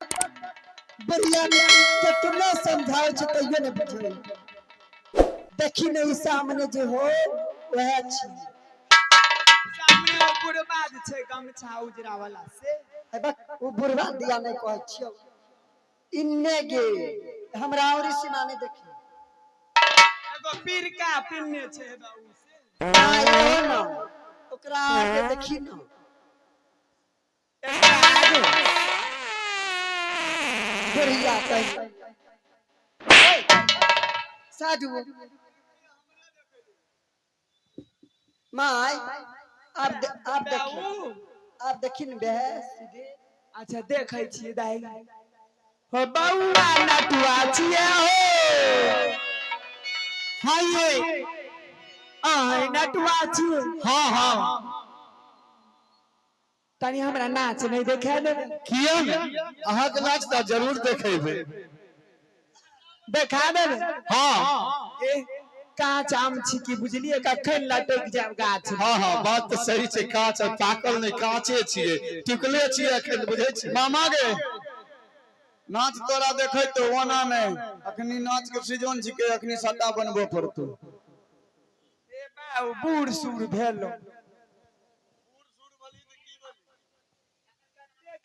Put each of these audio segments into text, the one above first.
बढ़िया ने केतना समझावे छै तैयो ने बुझै। देखी ने ई सामने जे हो वएह छी। सामने ओ बुढ़बा जे छै गमछा उजरा वाला से। हे बक, ओ बुढ़बा दिया नहि कहै छियौ। इन्ने गे हमरा औरी सीमा नहि देखी। एगो पीरका पिन्ने छै हे बा उ से। ना इहो न, ओकरा आगे देखी न। एकरा आगे बुढ़िया कही। साधु माय आब देखी, आब देखी न बे सीधे। अच्छा देखै छियै दाई। हो बौआ नटुआ छियै हो। हाँ ये। आय नटुआ छियै। हाँ हाँ। तनी हमरा नाच नहीं देखा देबै। किया ने? अहाँके नाच तऽ जरूर देखेबै। देखा देबै? हाँ। ए काँच आम छी की बुझलियै, कखन लटकि जायब गाछ। हाँ हाँ बात तऽ सही छै, काँच आ पाकल नहि, काँचे छियै, टिकले छियै अखन, बुझै छियै। मामा गे नाच तोरा देखै तो ओना नहि, अखनी नाच के सीजन छिकै, अखनी सट्टा बनबो पड़तौ। ए बाबू बूढ़ सूढ़ भेलो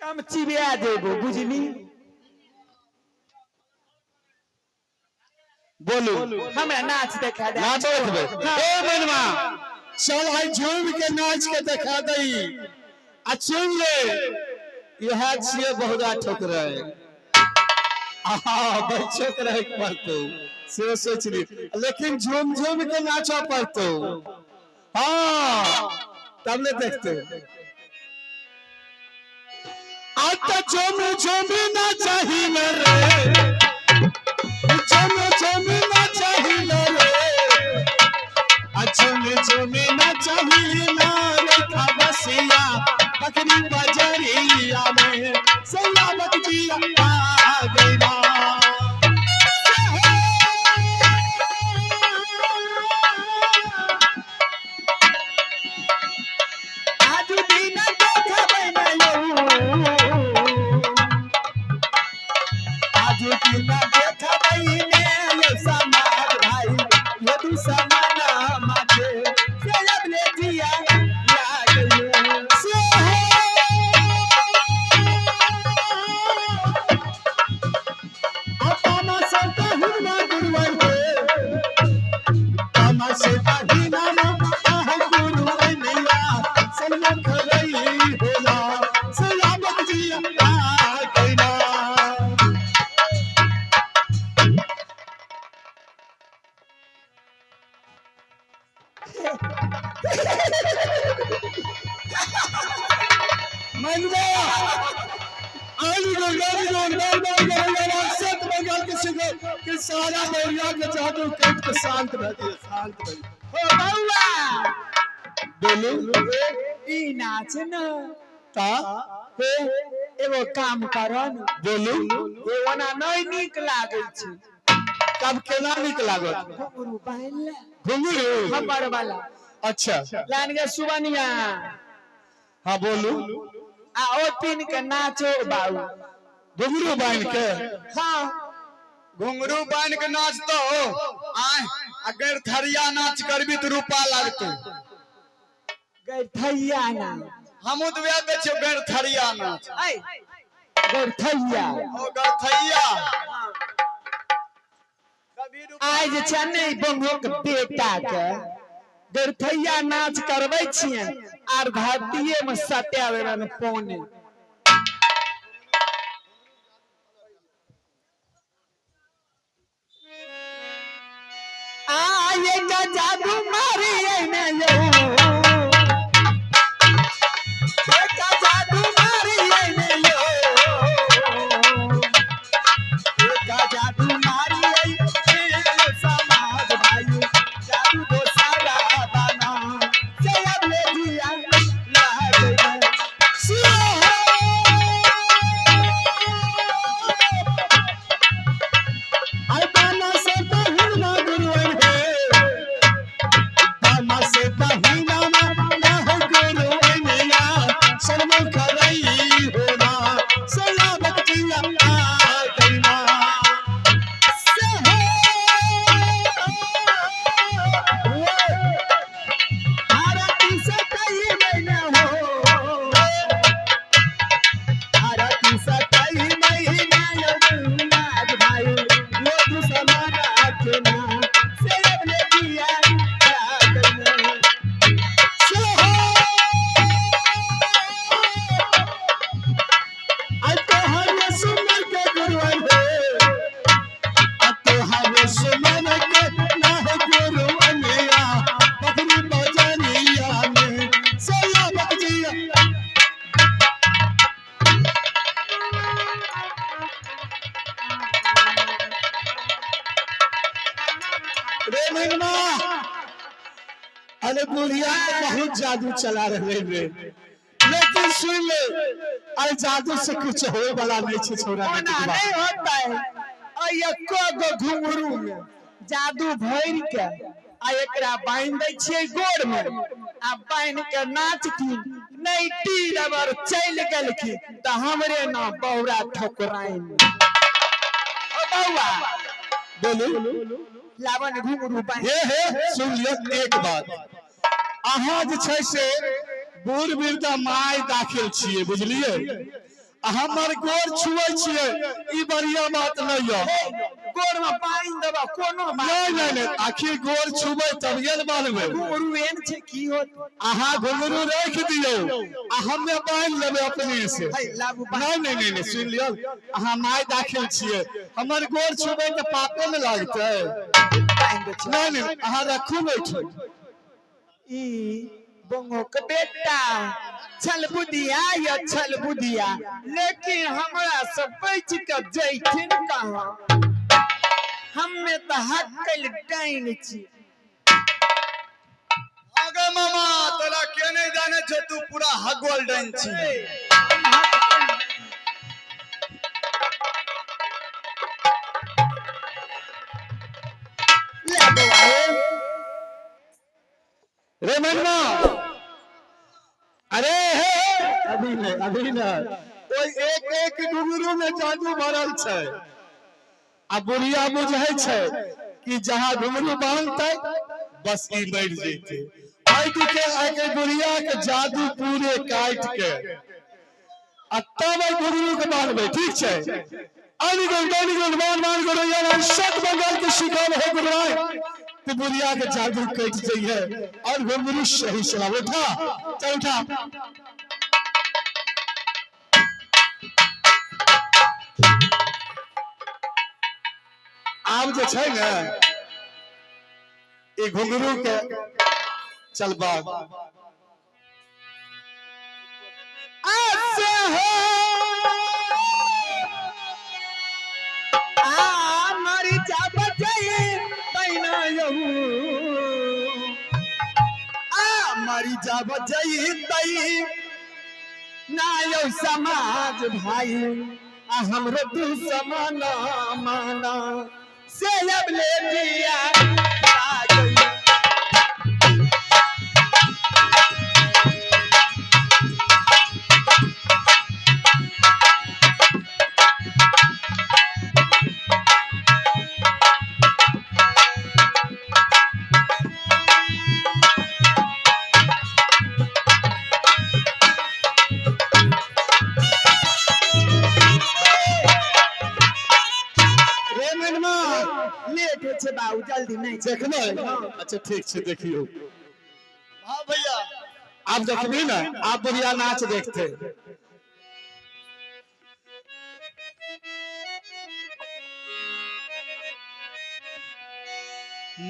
कम चिबिया देबो बुझली। बोलू हमरा नाच देखा दे। नाच देखबै? ए मनमा चल आई झूम के नाच के देखा दई। आ सुन ले, इएह छियै बहुरा ठोकरै। आहा बच्चे के रहे के पड़तौ से सोचली, लेकिन झूम झूम के नाचऽ पड़तौ। हाँ तब ने देखते। आज तो झूम झूम ना चाहिए रे, झूम झूम ना चाहिए रे, झूम झूम ना चाहिए ना रे खबसिया बकरी बजरिया में सलामत जिया आ गई ना। आजू दिन देखबै ने यौ, आजू दिन देखबै ने यौ समाज भाई, यदु समाना माछे से अब ले जिया लागयो। से अपना से हिना गुरुवर हे, अपना से हिना आह गुरु अनिया सन्मुख रही होला सलामत जिया आ गइना। मनवा आलू गो गाली गो नाल नाल गो गो सत बंगाल के सिंह के सारा बौरिया के जादू कट के शांत भऽ दिए, शांत भऽ दिए। हो बौआ बोलू। ई नाच न ता हे एगो काम करऽ न। बोलू। हे ओना नहि नीक लागै छै। तब केना नीक लागत? घुंघरू बान्हि ले। घुंघरू? हमर वाला। अच्छा। लान गे सुबनिया। हाँ बोलू। आ ओ पिन के नाचो बाबू। घुंघरू बान्हि के? हाँ। घुंघरू बान्हि के नाचतो आय, आ गैरथरिया नाच करबी तऽ रूपा लागतौ। गैरथैया नाच। हमहूँ तऽ वएह दै छियौ गैरथरिया नाच। ऐ गैरथैया। ओ गैरथैया। आइ जे छै ने ई बंगोक बेटा के गैरथैया नाच करबै छियनि आर धरतीये में सटा देबनि पौने। आये का जादू मारिए ने यौ, का जादू मारिए ने यौ, का जादू मारिए समाज भाई, जादू दोसारा बना से अब ले जिया लागे। मनमा, अरे बुढ़िया के बहुत जादू चला रहे रे, लेकिन सुन ले, अरे जादू से कुछ होए वाला नहीं छे छोरा। ओना नहीं होता है। आ एको गो घुंघरू में जादू भरि के आ एकरा बान्हि दै छियै गोर में, आ बान्हि के नाचथिन नहीं टी रबर चलि गेलखिन तऽ हमरे नाम बौरा ठकुराइन। ओ बौआ बोलू। लावन घुंघरू बान्हि। हे हे, सुन लियो एक बात, अहाँ जे छै से बूढ़ वृद्धा माय दाखिल छियै, बुझलियै? आ हमर गोर छुए छियै, ई बढ़िया बात नहीं यऽ। गोर में बान्हि देबऽ कोनो बात। नहीं नहीं नहीं, आखिर गोर छुबै तभिए ने बान्हबै। घुंघरू एहन छै की होत? अहाँ घुंघरू राखि दियौ आ हमे बान्हि लेबै अपने से। है लाबू बान्हि। नहीं नहीं नहीं नहीं, सुन लियौ, अहाँ माय दाखिल छियै, हमर गोर छुबै तऽ पापे ने लागतै। बान्हि दै छियै। नहीं नहीं, अहाँ रखू बैठू। ई बोंगो के बेटा छल बुधिया या छल बुधिया, लेकिन हमरा से बच के जैथिन कहाँ? हमे तऽ हकल डाइन छी। आगे मामा, तोरा के नहीं जाने छो, तू पूरा हगवल डाइन छी। ले बौआ हे। रे मनमा, अरे हे हे, अभी नहीं अभी नहीं, ओहि एक एक घुंघरू में जादू भरल छै। आ बुढ़िया बुझै छै कि जहाँ घुंघरू बांधतै बस ई मरि जैतै। आइ के आइ बुढ़िया के जादू पूरे काटि के आ तब एहि घुंघरू के बांधबै, ठीक छै? अलीगढ़ अलीगढ़ मान मान गोरैया मान सत बंगाल के शिकार हो गुरुआई, तो बुढ़िया के जादू कट जाइए और घुंघरू सही चला। उठा, चल उठा। आब जे छै ने ई घुंघरू के चल बाग ऐसे हो आ मरी जा बजाई पैना यहू, आ मरी जा बजाई तई ना यौ समाज भाई, आ हमरो दुश्मन माना से अब ले दिया आ गई। रे मनमा, लेट होइ छै बाबू, जल्दी नहीं छै। देखबै? अच्छा ठीक छै, देखियौ। हाँ भैया। आप देखबी ना, आप बुढ़िया नाच देखते।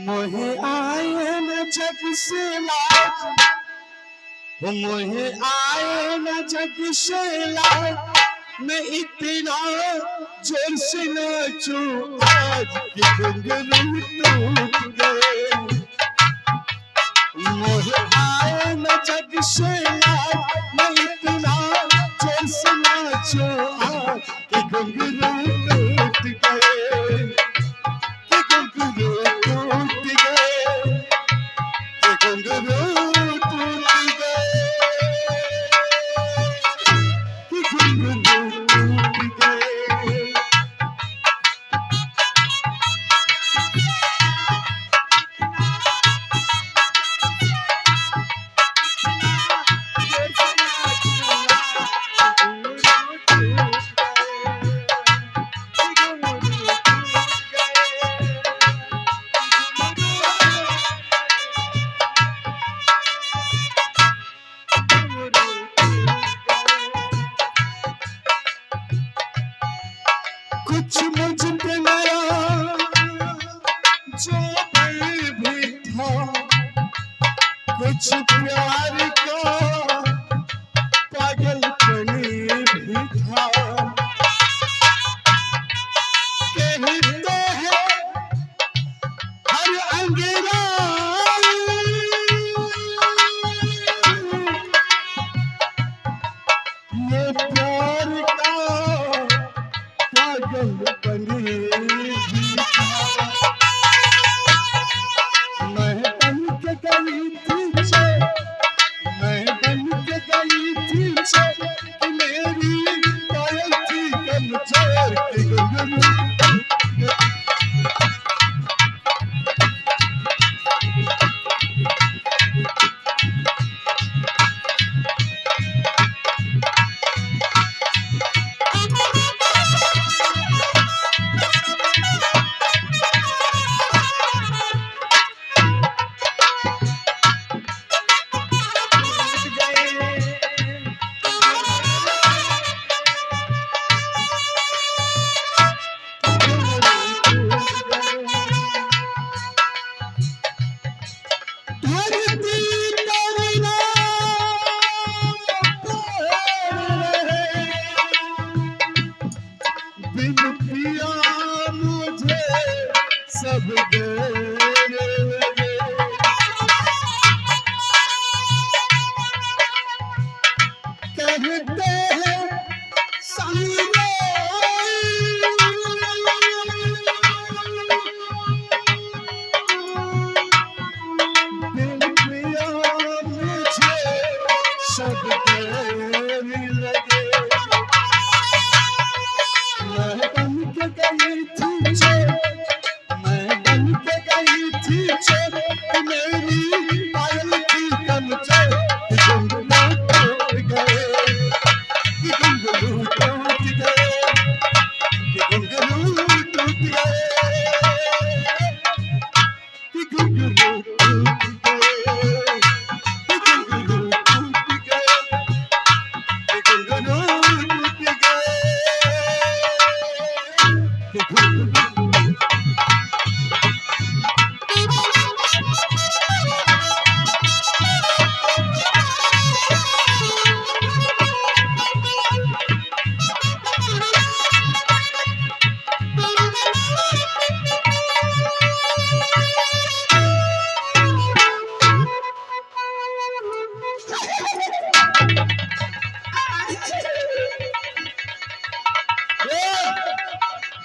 मोहे आए न जग से लाज, मोहे आए न जग से लाज, मैं इतना जोर से नाचूं आज कि घुंघरू टूट गए। मोहे आए न जग से लाज, मैं इतना जोर से नाचूं आज कि घुंघरू टूट गए, कि घुंघरू टूट गए, कि घुंघरू टूट गए, कि घुंघरू टूट गए। कुछ मुझ पे नया जो बल भी था, कुछ प्यार का पागलपन भी था। कहते हैं हर अंग्रेज पागल बनी भी था। मैं बन के गई थी चोर, मैं बन के गई थी चोर, कि मेरी पायल थी कमजोर के घुंघरू। धरती पर ना पैर रहे, बिन पिया मुझे सब गैर लगे। कहते हैं संग बिन पिया मुझे सब गैर लगे। मैं बन के गई थी चोर, मैं बन के गई थी चोर, कि मेरी पायल थी कमजोर, कि घुंघरू टूट गए, कि घुंघरू टूट गए, कि घुंघरू टूट गए, कि घुंघरू टूट गए, कि घुंघरू टूट गए, कि घुंघरू टूट गए, कि घुंघरू।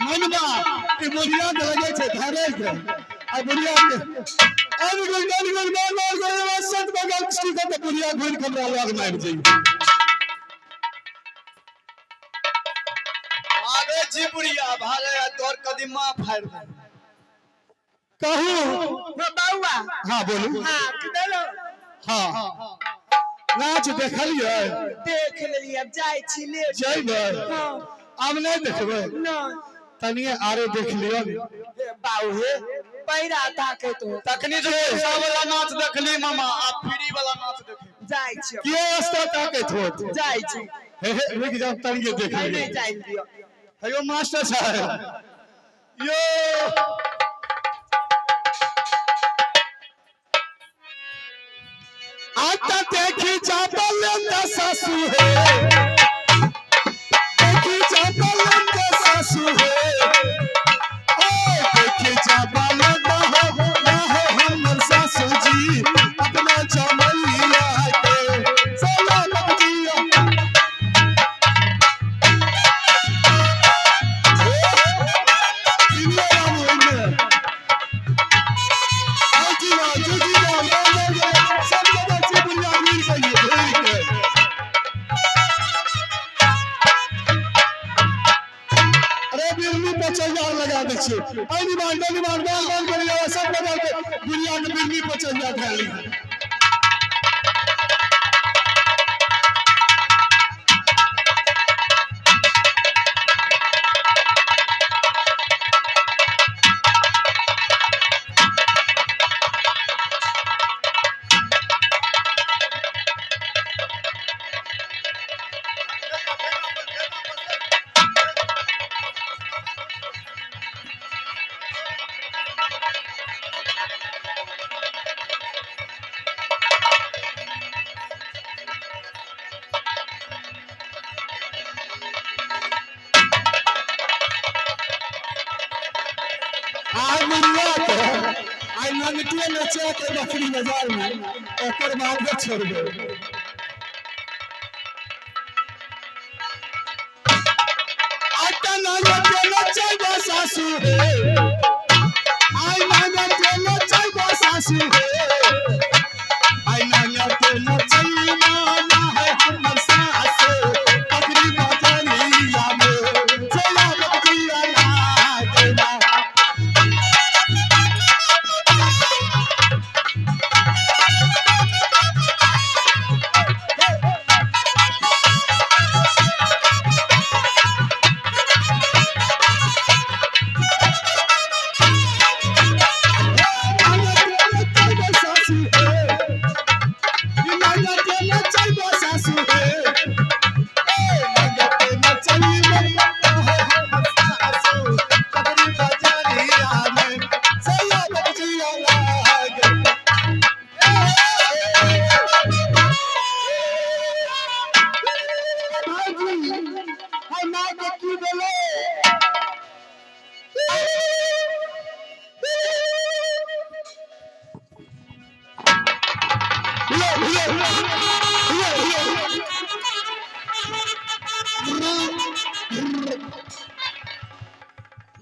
मनवा ई बुढ़िया के लगे छै धरे के आ बुढ़िया के अरे गोल गोल गोल मार मार गोल सत बगल ठीक है तो बुढ़िया घूर के हमरा लग मार जाई। भागे छी बुढ़िया भागे आ तोर कदीमा फाड़ दे। कहू बउआ। हाँ बोलू। हाँ कि देलो। हाँ नाच देखलियै? देख लेलियै, अब जाइ छी ले। जइबै? हाँ। आब नहि देखबै? नहि। तनिए आरो देख लिअ। हे बाऊ हे पैरा ताकैत हो। तखनी जे पैसा वाला नाच देखली मामा, आ फ्री वाला नाच देखी। जाइ छी अब। के रास्ता ताकैत होत? जाइ छी। हे हे रुकि जाउ तनिए देख नहि लिअ। नहि जाइ दिअ। हेयो मास्टर साहेब यो आता देखी चापल सासू है, देखी चापल सासू है, ओ देखी चापल हो ना हो हमर सासू जी अपना चमलिया के सलाम जिया। इन्ने राम इन्ने आजी जी जी सब जगह छी बुढ़िया मिल गई घूर के। अरे बिरनी 5000 लगा दै छियै, अरे मान मान मान मान मान बुढ़िया सब लगा के बुढ़िया के बिरनी 5000 धरा ली। आइ बुढ़िया के आइ नंगटिए नचा के बकरी बाजार में ओकर बाद के छोड़बै। आटा ना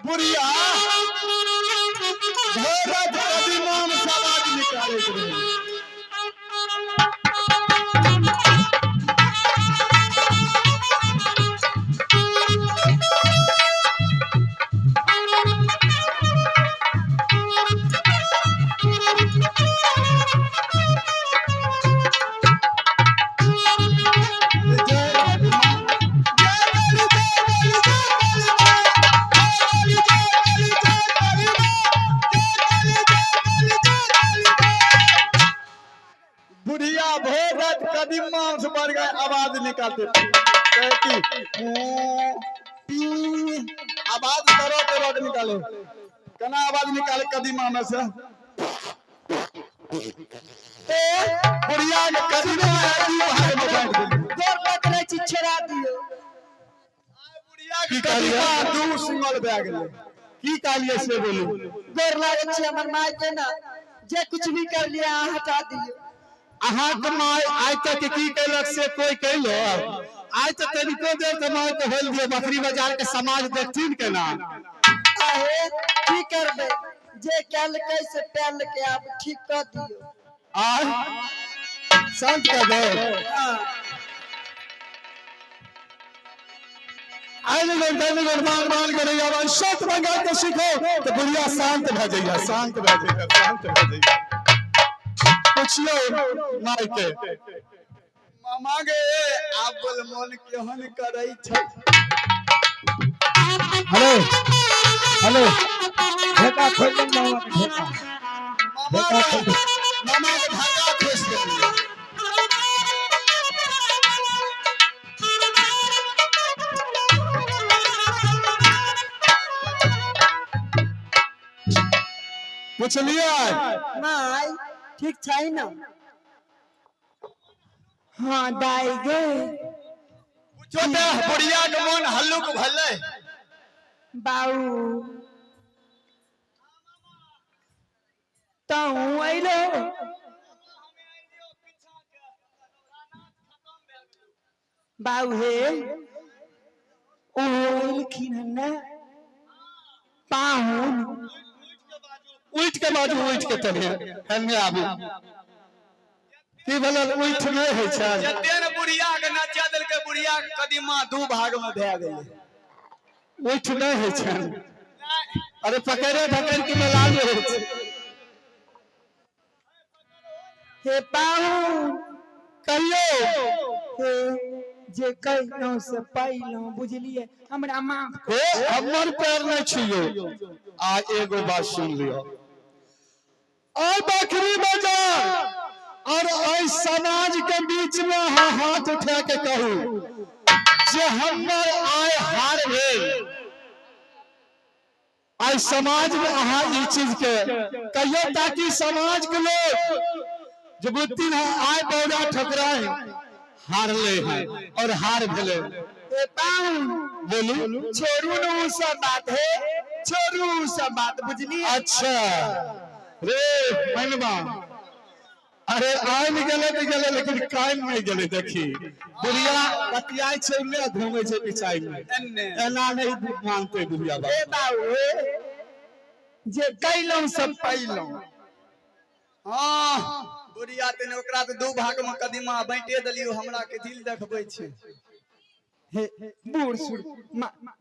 बुढ़िया भैरव कदीमा में से आवाज निकालैत रहै। जय काली माँ, जय काली, जय काली, जय काली माँ, जय काली, जय काली, जय काली माँ, जय काली, जय काली, जय काली माँ। बुढ़िया भोर रात कदीमा से बढ़ गए आवाज निकालते कहती "ऊ, पी" आवाज तरह तरह के निकाले। केना आवाज निकाले कदीमा में से? बुढ़िया के कदीमा दू भाग में बांटि देलियै। गोर पकड़ै छी, छोड़ा दियौ। बुढ़िया के की कहलियै? कदीमा दू सिंगल भए गेलै। की कहलियै से बोलू। गोर लागै छी हमर माय के ना, जे कुछ भी कर लिया अहाँ हटा दियौ। अहाँके माय आइ तक की केलक से कोई कहलो? आइ तऽ तनिको देर तऽ माय के होल दियौ, बकरी बाजार के समाज देखथिन केना। आहे की करबै, जे केलकै से पेलकै, आब ठीक कऽ दियौ। आय शांत कर दे। हाँ। आइ नहीं गण मान मान के नहीं आवाज सत मंगा के सीखो तो बुढ़िया शांत भऽ जइया, शांत भऽ जइया, शांत भऽ जइया। पुछियौ माय के। मामा गे, आब बोल मन केहन करै छै? हेलो हेलो, ढेका खोलि दे मामा के, ढेका। मामा के, मामा के ढाका खोसि देलियै। पुछलियै? माय ठीक छै ना? हाँ दाई गे। पूछो तऽ बुढ़िया के मन हल्लुक भेलै? बाऊ, तहूँ अयलो? बाऊ हे, ओ एलखिन हन ने पाहुन। उठि के बाजू, उठि के तनी हेने आबू। की भेल, उठि नहि होइ छै? जते ने बुढ़िया के नचा देलकै, बुढ़िया के कदीमा दू भाग में भए गेलै। उठि नहि होइ छै? अरे पकड़े पकड़ के मिला होइ छै। हे पाहुन। कहियौ। हे, जे कहलहुँ से पैलहुँ, बुझलियै? हमरा माफ। हे, हमर पैर नहि छुइयौ। आ एगो बात सुन लियौ, आइ बकरी बाजार और एहि समाज के बीच में अहाँ हाथ उठा के कहू जे हमर आइ हार भेल। आइ समाज में अहाँ ई चीज के कहियौ ताकि समाज के लोग जे बुझथिन हँ आइ बौरा ठकुराइन हारले हैं और हार भेले। हे पाहुन। बोलू। छोड़ू ने उ सब बात, हे छोड़ू उ सब बात, बुझलियै? अच्छा रे मैनवा, अरे आनि गेलै तऽ गेलै, लेकिन कान नहि गेलै। देखी, बुढ़िया बतियाइ छै ने, घूमै छै पिछाई में। एन्ने। एना नहीं मानते बुढ़िया हे बात। बाबू हे, जे कैलहुँ सब पैलहुँ। हाँ, बुढ़िया तने ओकरा तऽ दू भाग में कदीमा बाँटे देलियौ, हमरा के दिल देखबै छै। हे बूढ़ सूढ़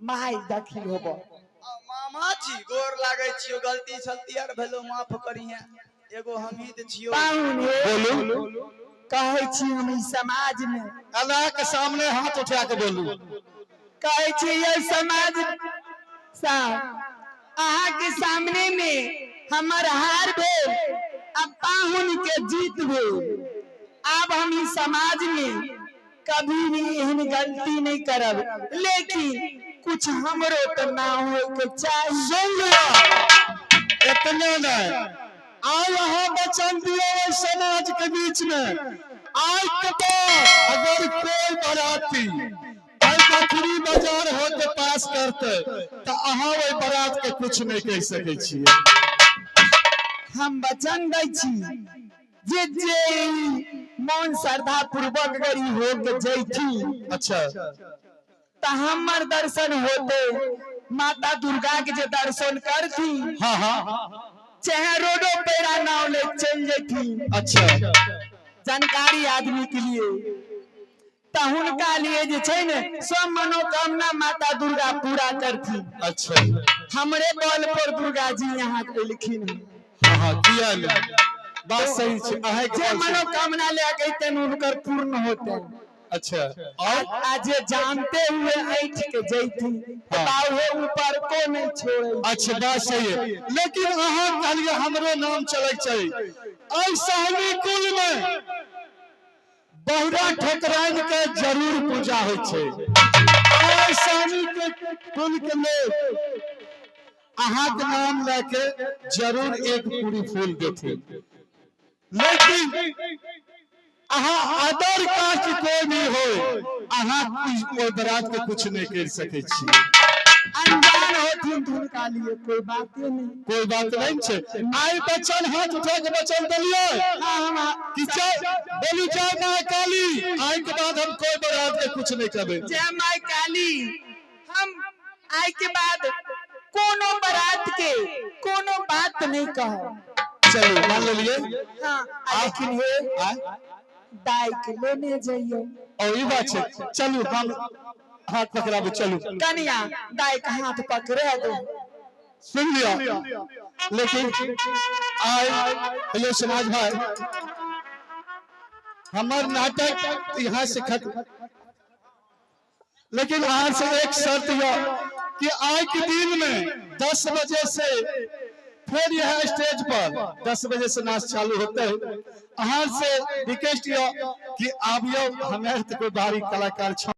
माय दखिल होब। आ मामा जी, गोर लागै छियौ, गलती छलती आर भेलो, माफ करिहे, एगो हमही तऽ छियौ। पाहुन हे। बोलू। कहै छी हम ई समाज में अल्लाह के सामने हाथ उठा के बोलू। कहै छी ये समाज साहब, अहाँ के सामने में हमर हार भेल आ पाहुन के जीत भेल। आब हम ई समाज में कभी भी एहन गलती नहीं करब, लेकिन कुछ हमरो तो ना होए के चाही। सुन लिया, इतने नहीं, आइ अहाँ वचन दियौ ओहि समाज के बीच में, आइ के बाद अगर कोई बराती आइ बकरी बाजार होके पास करते तऽ अहाँ ओहि बारात के कुछ नहीं कहि सकै छियै। हम वचन दै छी जे जे ई मन श्रद्धा पूर्वक अगर ई हो के जैथिन तऽ त हमर दर्शन होते, माता दुर्गा के जे दर्शन करती, हाँ हाँ चाहे रोडो पेरा नाव ले चल जेती। अच्छा। जानकारी आदमी के लिए त हुनका लिए जे छै ने सब मनोकामना माता दुर्गा पूरा करती। अच्छा। हमरे बल पर दुर्गा जी यहाँ एलखिन हन। हाँ हाँ, किया ने, बात सही छै अहाँके। जे बात सही। मनोकामना ले के अइतन हुनकर पूर्ण होते। अच्छा, और आ जे जानते हुए ऐठ के जैती हाँ। बाहुए ऊपर को नहीं छोड़े। अच्छा, बात सही है, लेकिन अहाँ कहलिए हमरो नाम चले चाही। एहि सहनी कुल में बहुरा ठकुराइन के जरूर पूजा होइ छै। एहि सहनी के कुल के लोग अहाँ के नाम लए के जरूर एक पूरी फूल देथिन, लेकिन अहाँ अदर कास्ट कोई भी हो, अहाँ कोई बारात के कुछ नहीं कर सकै छी। अनजान होथिन तो हुनका लिए कोई बाते नहीं। कोई बात नहीं छै। आइ बच्चन हाथ उठा के बचन देलिए। हाँ, हम कि जय बोलू, जय माँ काली। आइ के बाद हम कोई बारात के कुछ नहीं कहबे। जय माय काली। हम आइ के बाद कोनो बारात के कोनो बात नहीं कहब। चलू, मान लेलिए। हाँ, आ लेकिन हे आय दाई के लेने जइयो। और ई बात छै, चलू हम हाथ पकड़ाबू, चलू। कनिया दाई के हाथ पकड़े दो। सुन लिया, लेकिन आइ हेलो समाज भाई, हमर नाटक यहाँ से खत्म, लेकिन अहाँ से एक शर्त यह कि आइ के दिन में 10 बजे से फिर यह स्टेज पर 10 बजे से नाच चालू होते है। अहाँ से रिक्वेस्ट यह कि आबियो, हमें तो कोई बाहरी कलाकार छ